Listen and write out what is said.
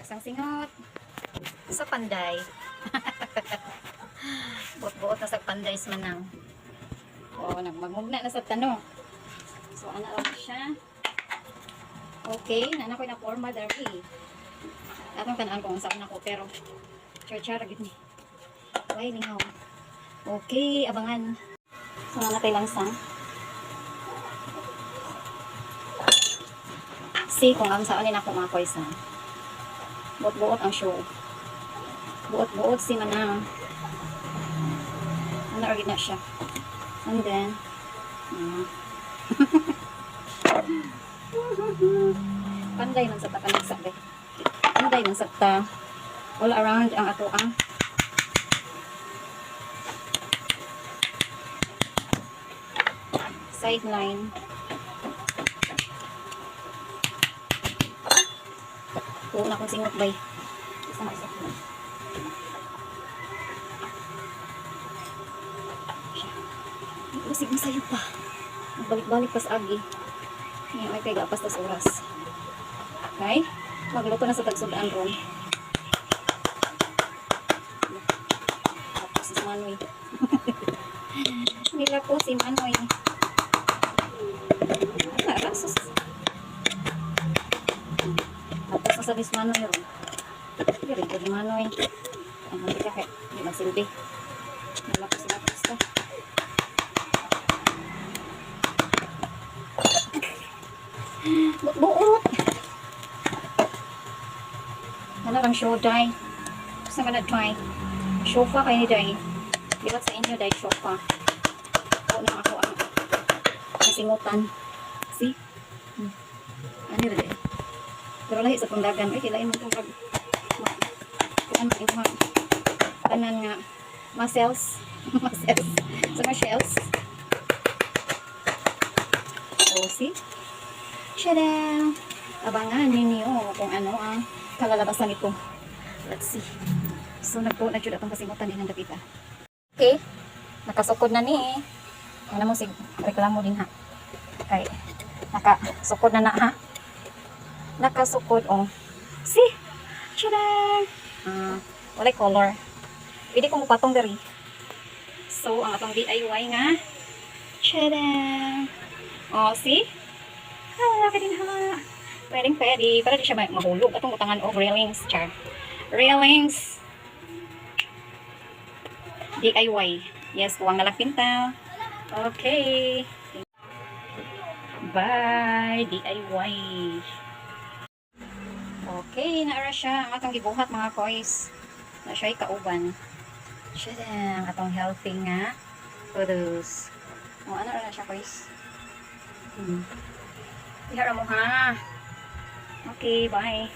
Langsang singot. Sa panday. Buot-buot na sa panday sa manang. Oh, nagmagmugna na sa tanong. So, ana lang siya. Okay, nana ko na forma dari. Atong tan-an kung saan ako, pero char-char gid ni. Way lingaw. Okay, abangan. So, na natay langsang. See kung ang saan ni nako, mga koysa. Buot-buot ang show. Buot-buot si manang. Ano gid na siya. And then, panday man sa ta kanagsa be. Panday man sa ta. All around ang ato ang sideline. Oo na akong singot bay. Isa na isa. Usig masayo pa. Balik-balik pas agi. Ngayon ay kay gapas tas oras. Okay? Magluto na sa tagsudan ron. Tapos si Manoy. Nila po si Manoy. Ah, rasos. Tapos na sa Miss Manoy ron. Hindi rin ko si Manoy. Ang hindi ka kay hindi magsilbi. Nila po sila basta. Buot. Ano lang show day. Sa man na Shofa kayo ni day. Liwat sa inyo day shofa. Ako na ako ang kasingutan. See? Ano rin day? Pero lahi sa pundagan. Ay, kilain mo itong pag kuan mo yung tanan nga muscles. Muscles. Sa mga shells. Oh, see? Tada! Abangan ninyo kung ano ang kalalabasan nito. Let's see. So, nagpo na jud atong kasingutan din ang dapita. Okay. Nakasukod na ni. Ano mo sig reklamo din ha. Kay nakasukod na na ha. Nakasukod oh. See? Tada! Ah, walay color. Pwede ko mupatong diri. So, ang atong DIY nga. Tada! Oh, see? Ah, din ha. Pwedeng pwede. Para di siya mahulog. Atong butangan og railings. Char. Railings. DIY. Yes, kuwang na lang pinta. Okay. Bye. DIY. Okay, naara siya ang atong gibuhat, mga koys. Na siya'y kauban. Siya ang atong healthy nga produce. O, ano na siya, koys? Ihara mo ha. Okay, bye.